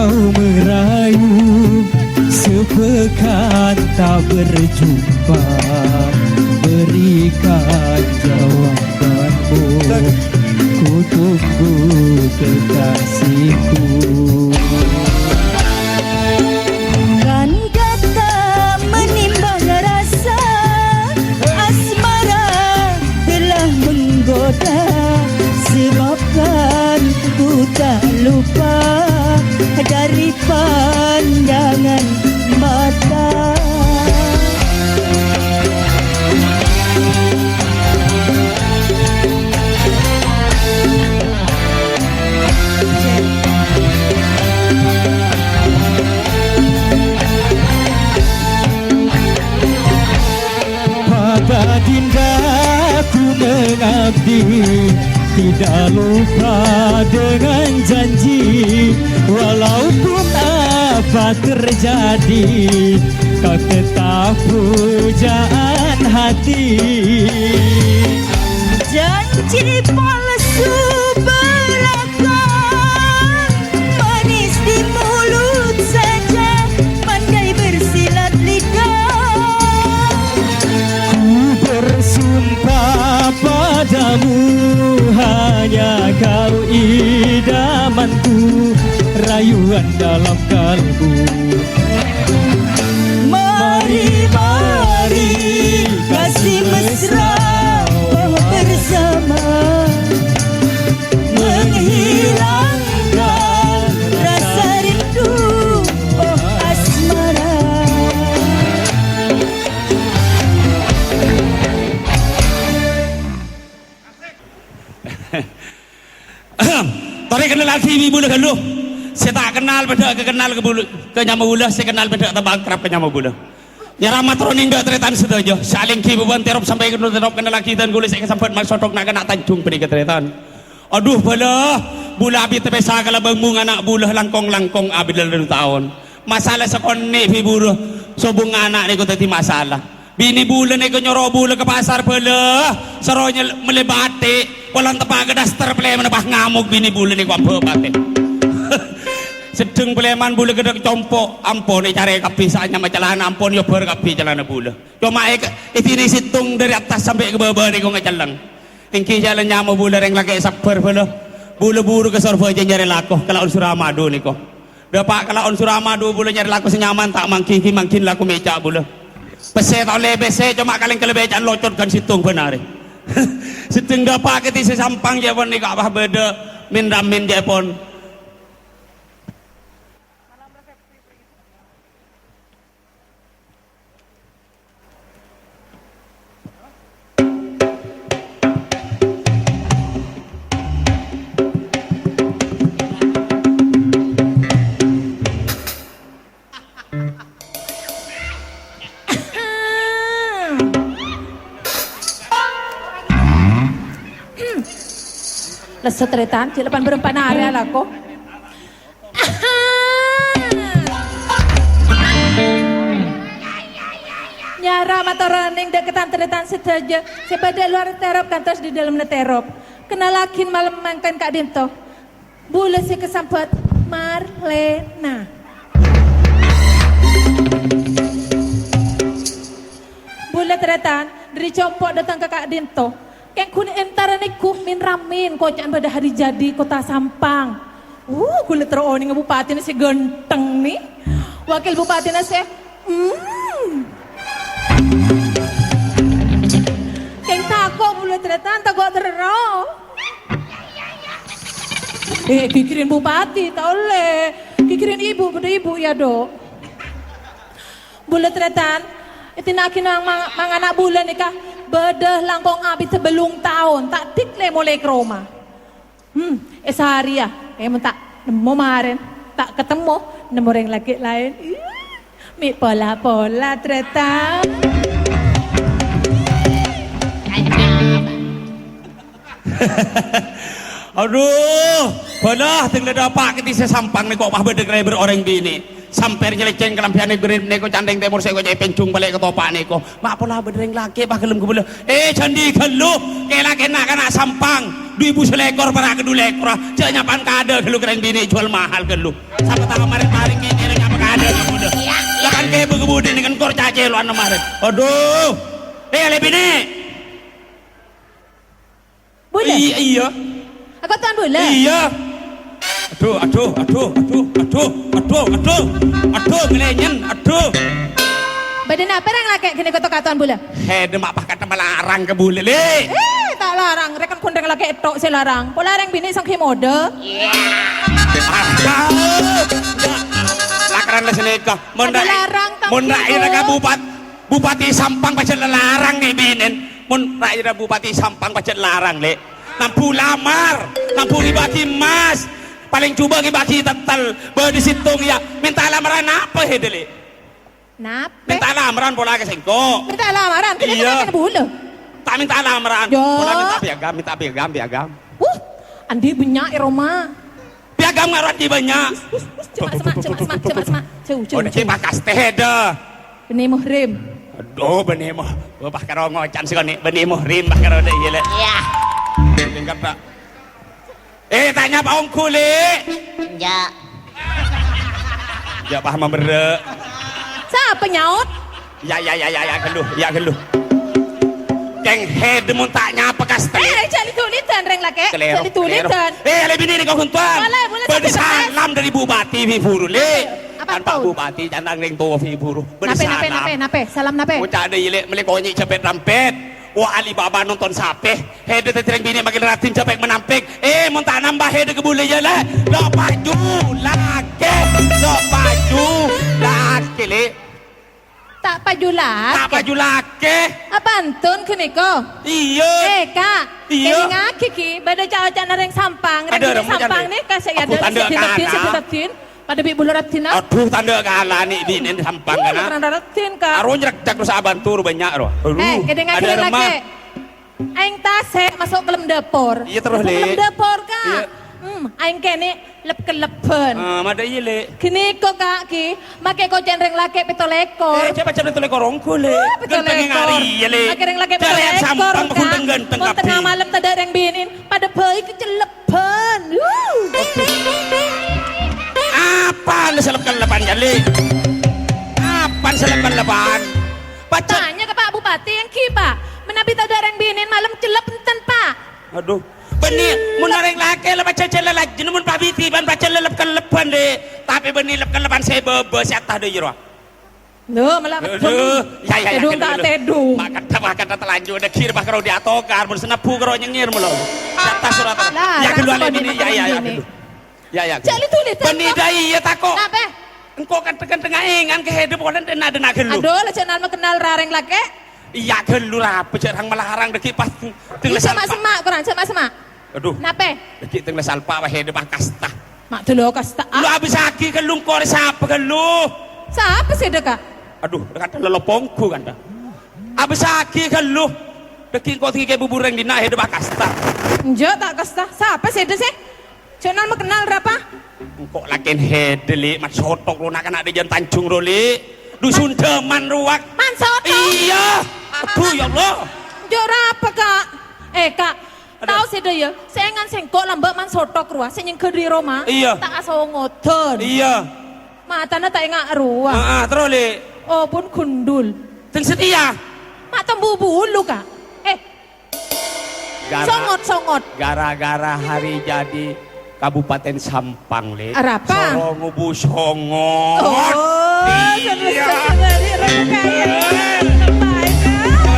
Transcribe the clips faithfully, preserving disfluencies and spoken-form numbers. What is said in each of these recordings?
Kau merayu sepekan tak berjumpa, berikan jawabanmu, ku tunggu kekasihku. Kan kata menimbang rasa asmara telah menggoda, sebabkan ku tak lupa dari pandangan mata. Pada dindaku mengabdi, tidak lupa dengan janji. Walaupun apa terjadi, kau tetap pujaan hati. Janji palsu belaka, manis di mulut saja, pandai bersilat lidah. Ku bersumpah padamu, hanya kau idamanku, rayuan dalam kalbu. Mari, mari, kasih mesra bersama, menghilangkan rasa rindu, oh asmara. Torè kennalaghi bi' bulâ ghâllu. Sè ta' kennal padâ ka kennal ka bulâ, ka nyama bulâ, sè kennal padâ ta' akrab ka nyama bulâ. Nyarè mator onèng dâ' tarètan sadhâjâ, sè alèngghi bâbâna terop sampè' ka terop kennalaghi dân kaulâ sè èkasambhât Mas Sodok na'-kana' Tanjung panèka tarètan. Adhu, bâlâ, bulâ abit pèsa kalabân mung ana' bulâ langkong-langkong abit lèma taon. Masalah sakonè' bi' bulâ, sobung ana' nèko dhâddhi masalah. Binè bulâ nèko nyoro bulâ ka pasar bâlâ, soro nyel-, mellè batik, polana teppa' ka daster palèmana pas ngamok binè bulâ nèko abâ' patè. Seddheng palèman bulâ ghâdhâk compo', ampon ècarè kabbhi sa'at nyama calana, ampon èobbhâr kabbhi calana bulâ. Coma è-, èdinè sèttong dâri attas sampè' ka bâbâ nèko ngacelleng. Èngghi calana nyama bulâ rèng lakè' sabbhâr bâlâ. Bulâ buru ka Sorbhâjâ nyarè lako, kalaon Suramadu nèko. Dâpa' kalaon Suramadu bulâ nyarè lako sè nyaman, ta' mangghi-ghi mangghi lako mèca' bulâ. Pèssè ta' ollè pèssè, coma kalèng kalabèca'an locot ghân sèttong bân arè. Seddheng dâpa' ka Tèsa Sampang jâ' pon nèko apa bâdâ min-ramin jâ' pon. Lesso tarètan, jhâ' la pan-bârâmpan arè alako. Nyarè mator onèng dâ' ka tan-tarètan sadhâjâ sè bâdâ è lowar terop kantos è dâlemma terop. Kennalaghi malem mangkèn ka'dinto. Bulâ sè èkasambhât Marlena. Bulâ tarètan, dâri compo' dâteng ka ka'dinto. Kèng ghun èntarè nèko min-ramin koca'an bâdâ hari jadi Kota Sampang. Wuh, ghulâ terro onènga bupatèna sè ghânteng, nè. Wakil bupatèna sè, hmm. Kèng tako' bulâ tarètan, tako' terro. Eh, ghighirèn bupati, ta' ollè. Ghighirèn ibu, bâdâ ibu, yâ, Dok. Bulâ tarètan, ètèna'aghi nang-, mang-, mangana bulâ nèka bâdâ langkong abit sabellun taon, ta' dik lè molè ka roma. Hmm, è sarèya, è, mon ta' nemmo marèn, ta' katemmo, nemmo rèng lakè' laèn. Ih, mè' pola-pola, tarètan. Adhu, bâlâ, deng la dâpa' ka Tèsa Sampang nèko pas bâdâ kalabân orèng binè'. Samper nyelècèng kalambhiyân nèko, nèko cantèng tèmor sè koca'è pènjung palè' ka topa' nèko. Ma' pola bâdâ rèng lakè' pas ghellem ghâbâlâ. Eh, jhândhi ghâllu, kèla kèna kana' sampang. Dhu èbu salèkor para' ghâdhu lèkor. Jhâ' nyapa'an kadâ' ghâllu ka rèng binè' juwâl mahal ghâllu. Sapa tao marè-marè kènè nyapa kadâ' ghâllu. Lah kan kèbâ ghâbudhi nèng enkor cacèlo'an marè. Adhu. Eh, lè binè'. Bulâ? Iyâ, iyâ. Akotan bulâ? Iyâ. Adhu, adhu, adhu, adhu, ngalènyen, adhu. Bâdâ napa rèng lakè' ghânèka to-kato'an bulâ? Hè, dâ' ma' pas kata malarang ka bulâ, Lè'. Eh, ta' larang. Rèken ghun rèng lakè' tok sè larang. Pola rèng binè' sangghâ modâ. Adhu. Lakaran lè sanèka. Mon Ada ra-, larang, mon tapi ra-, ira ka kok. Bupat-, Bupati Sampang pajhât larang nè binèn. Mon ra-, ira Bupati Sampang pajhât larang, Lè'. Nambu lamar, nambu ngibâ'âghi emmas, palèng jhubâ' ngibâ'âghi tèttèl, bâdâ sèttong, iyâ, mènta lamaran apa, hè, Dâlè? Napè? Mènta lamaran pola ka sèngko'. Mènta lamaran? Kènè Iyâ. Mènta bulâ. Ta' mènta lamaran. Yo. Pola mènta piagam, mènta piagam, piagam. Wuh, andi' bânnya' è roma. Piagam ngarot di bânnya'. Us, us, cema' sema', cema' sema', cema' sema'. Jauh, jauh, Oh, nèkè jauh. Bakas tèdâ. Bânnè muhrim. Adhu, bânnè muh-, oh, pas karo ngocan sè konè', bânnè muhrim, pas karo dâ' iyâ, Lè'. Iyâ. Tingkat, Pak. Eh, tanya Pak Onggu, Lè'. Enjâ'. Enjâ', pas maberrâ'. Sapa nyaot? Ya, ya, ya, ya, ya, ghâllu, ya, ghâllu. Kèng hè dâ' mon ta' nyapa kastè. Eh, jhâ' lèdhu-lèdhân rèng lakè'. Kalèro, Jhâ' lèdhu-lèdhân. kalèro. Eh, lè binè nèko ghun towan. Boleh, boleh, Bâdâ sampai salam dâri Bupati Fiburu, Lè'. Apa Kan Pak pon? Bupati, canang rèng towa Fiburu. Bâdâ Napè, napè, salam. napè, napè? Salam napè? Ngoca' dâ' iyâ, Lè', mellè konyè' jhâ' pèt-rampèt. Wah, Alibaba nonton sapè. Hè dâ' tètrèng binè' makin raddhin jhâ' pèk-manampèk. Eh, mon ta' nambâ hè dâ' ghâbulâ iyâ, Lè'. Lo' paju lakè. Lo' paju lakè, Lè'. Ta' paju lakè. Ta' paju lakè. Apantun ghânèka? Iyâ. Eh, Ka'. Iyâ. Èlingaghi, Ki. Bâdâ ca'-oca'na rèng Sampang. Rèng Adâ, rèng rèmmo Sampang jârè. Nèka sè Aku yâ tandhâ dâ' raddhin, kana. Sè raddhin. Padâ bi' bulâ raddhin, ah. Adhu, tandhâ kalana binèn Sampang, Oh, kana. Rèng raddhin, Ka'. Aro nyerèk-cak terros abântor bânnya', ro. Adhu. Eh, èlingaghi Adâ rèng rèmma. lakè'. Aèng tasè' maso' ka lem dâpor. Iyâ, terros, Maso' ka lem Lè'. dâpor, Ka'. Iyâ. Hmm, aèng kènè' lep-kellebbhân. Ah, madâ iyâ, Lè'. Ghânèka, Ka', Ki, makè kocè'na rèng lakè' pètto lèkor. Eh, jhâ' pajhât pètto lèkor ongghu, Lè'. Wah, pètto Ghântèng lèkor. ngari, iyâ, Lè'. Makè rèng lakè' Jhâ' pètto lèyat lèkor, Sampang Ka'. ghun-ghântèng Mon kabbhi. tengnga malem tadâ' rèng binèn, padâ bhâi kacellep. Pan. Wuh. Apaan sè lep-kellebbhân, Jali? Apaan sè lep-kellebbhân? Pajhât. Tanya ka Pak Bupati ènggi, Pak. Manabi tadâ' rèng binèn malem cellep enten, Pak. Adhu. Bânnè, mon orèng lakè' la pajhât jhâ' lalajânna, mon pabiti bân pajhât lep-kellebbhân, Lè'. Tapè bânnè lep-kellebbhân sè bâbâ sè attah dâjâ rowa. Lho, malah Aduh, medem. Ya, ya, ya, Tedung ghâllu, tak ghâllu. Tedung. Makadhâ, makadhâ telanjur dâgghi' pas karo diatokan, mon sanebbu karo nyengngir molo. Kata surat. Lah, Ya, ghâllu, rasa alè kau bini, ya, ya, ya, dinakan ghâllu. Ya, ya, Cak ghâllu. Litu, Litu, Bânnè kok? Dâi, ya, tako'. Napa? Engko' kan-, kan-, tengnga engan kè hedep, pola dâ'-, dâ'-, dâ'-, ghâllu. Aduh, la jhâ' nal makenal rareng lakè'. Iyâ, ghâllu, rapa jhâ' rang malarang dâgghi' pas Ih, dâlâ cak salpa'. Mak-semma', kurang, cak mak-semma'. Aduh. Napa? Dâgghi' dâlâ salpa' wahè dâ' pas kasta. Mak dâlâ kasta, ah. Lu abissaghi ghâllu engko' rè sapa ghâllu? Sapa sè dâ', Ka'? Aduh, kata lolo ponggu kanta. Abissaghi ghâllu. Dâgghi' engko' tènggi kè bubur rèng dinna' hedep akasta. Enjâ', ta' kasta. Sapa sè dâ' sè? Jhâ' nal makenal rapa? Engko' lakèn hedep, Li'. Man Sotok ro na'-kana' dâjân Tanjung ro, Li'. Dusun Daman rowa. Man Sotok? Iyâ. Aduh, ya Allah. Enjâ' rapa, Ka'? Eh, Ka'. Aduh. Tao sè dâ' yâ, sèngan sèngko' lambâ' Man Sotok rowa, sè nyèngghâ dâri roma, Iyâ. Ta' asongodhân. Iyâ. Matana ta' enga' rowa. Heeh, terro, Li'. Oh, pon gundul. Dâng satèya. Ma' tombu bulu, Ka'. Eh. Gara-, Songot, songot. Gara-gara hari jadi Kabupaten Sampang, Li'. Arapa? Soro ngubu songot. Oh, Iyâ. Terus, terus, terus, terus, terus, terus, terus.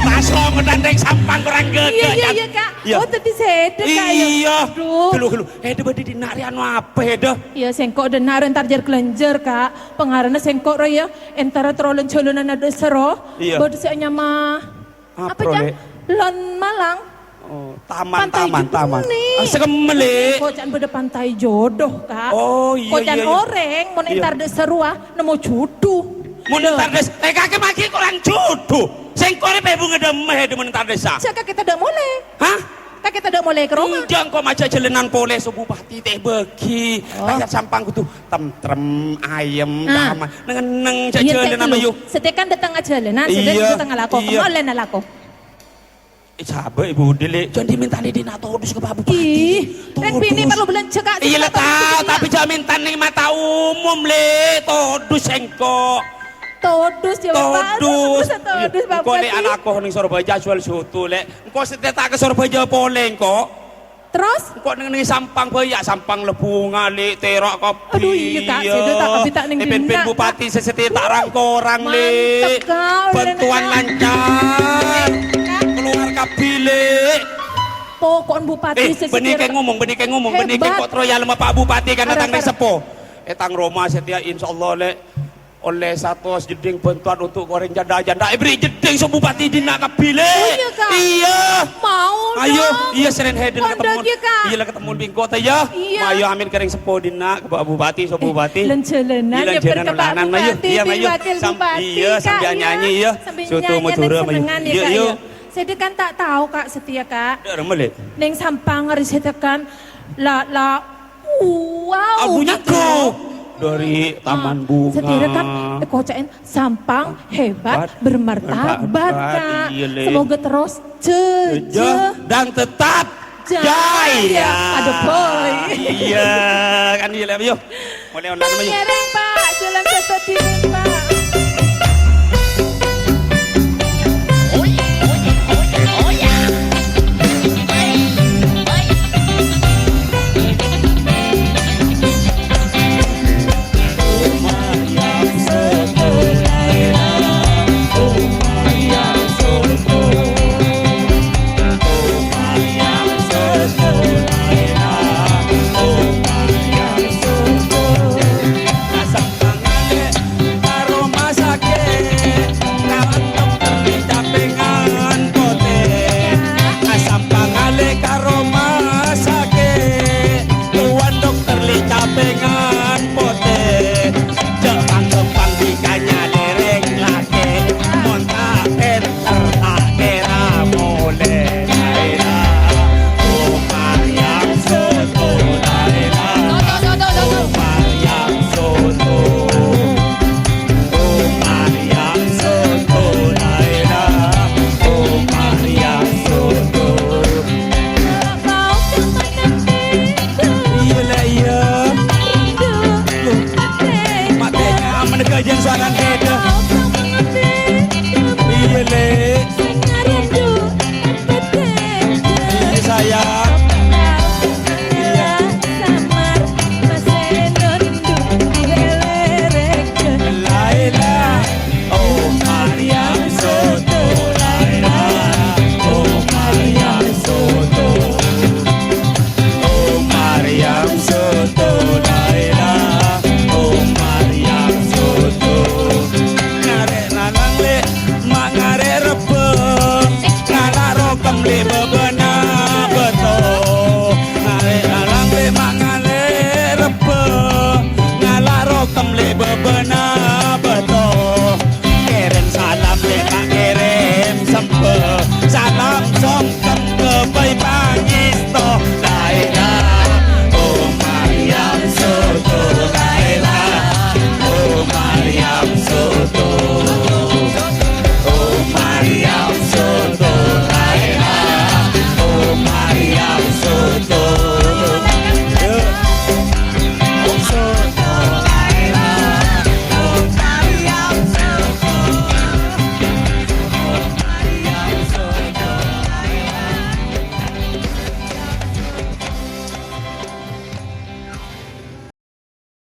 Pas songot andeng Sampang kurang Iyâ, iyâ, gâgâ, iyâ, Ka'. Iyâ. Oh, dâddhi sèdâ, Ka', yâ. Iyâ. Aduh. Ghâllu, ghâllu. Eh, dâ' bâdâ dinna' rèya anu apa, eh, dâ'? Iyâ, sèngko' denna' rèya entar jâr kalènjâr, Ka'. Pangarana sèngko' rèya, entara terro lan-jhâlânan adâ' sèro. Iyâ. Bâdâ sè anyama Apa, apa, Cang? Lè'? Lon Malang. Oh, taman, Pantai taman, taman. Jukuni. Ah, sakemmel, Lè'. Koca'an bâdâ pantai jodoh, Ka'. Oh, iyâ, Koca'an iyâ, iyâ. Orèng, mon Iyâ. Entar dâ' sarowa, nemmo judhu. Mon Lho. Entar dâ', eh, kakè magi korang judhu. Sèngko' rè pèbunga dâmma, hè, mon entar dâ' sa. Sè kakè tadâ' molè. Hah? Kita dak molè ka roma. Enjâ', engko' maca' jhâlânan polè, so Bupati tè bâgi. Oh. Rakyat Sampang kodhu tentrem, ayem, Ah. damai. Neng-enneng jhâ-, Iyâ, jhâlânan, Tek, ayo. Satèya kan dâteng ajhâlânan, satèya Iyâ, dâteng alako. Iyâ. Kemma' ollèna alako. Eh, sabâ', Ibu Deli. Jhâ' dimèntanè dinna' todus ka Pak Bupati. Ih, rèng binè' Todus. Perlu bâlânjhâ, Kak. Iyâ, la, Sèdhâ ta-, todus, tapi Kak. Jhâ' mèntanè mata umum, Lè'. Todus engko'. Todus, ya, Pak. Todus. Todus, todus, Pak Engko' Lè' Bupati. Alako neng Sorbhâjâ juwâl soto, Lè'. Engko' satèya ta' ka Sorbhâjâ polè, engko'. Terus? Engko' neng-, neng Sampang bâjâ, Sampang Lebunga, Lè', tèra' kabbhi. Aduh, iyâ, Kak. Sèdhâ ta' kabbhi ta' neng Eh, pèn-pèn dinna', Kak. Bupati sè satèya ta' rang-korang, Lè'. Mantep, Kak. Bhântowan Kak. Lancar. Kak. Kalowar kabbhi, Lè'. Poko'en Bupati Eh, sè bânnè satèya kèng ngomong, bânnè kèng ngomong, bânnè kèng Hebat. Kok terro yâ lemma Pak Bupati kan Arep, datang neng arep. Seppo. Eh, tang roma satèya, insyaallah, Lè'. Ollè satos jhedhing bhântowan untuk orèng jhândhâ-jhândhâ. Èberri' jhedhing so Bupati dinna' kabbhi, Lè'. Oh, iyâ, Kak? Iyâ. Mau, Ayo, dong. Iyâ, sèrèn hèdhâl Mondhâk, katemmon. Iyâ, Kak. Iyâ, la katemmon bi' engko' ta', iyâ. Iyâ. Mayu amin ka rèng seppo dinna', ka Pak Bupati, so Bupati. Lèn-jhâlânan, Iyâ, iyâ, lèn-jhâlânan bârkata ulangan, mayu. Bupati, Iyâ, bi' mayu. Wakil Sam-, Bupati, iyâ, Kak, sambi iyâ. Nyanyi, iyâ. Sambi Soto nyanyi, Madura, mayu. sennengngan, ya, Iyâ, Kak, iyâ. ya. Sèdhâ kan ta' tao, Kak, satèya, Kak. Dâ' remma, Lè'. Neng Sampang arè sèdhâ kan la, la, Wow, Abu gitu. Nyago dari Ah, Taman Bunga. Satèya kan èkoca'è Sampang hebat, Hebat, bermartabat, bermartabat, Kak. Iya, Lè. Semoga terus jejeh. Jejeh dan tetap Jaya. jaya. Ada boy. Iya, kan iya, Lè, ayo. Mulai online, ayo. Ngereng, Pak. Jalan satu dingin, Pak.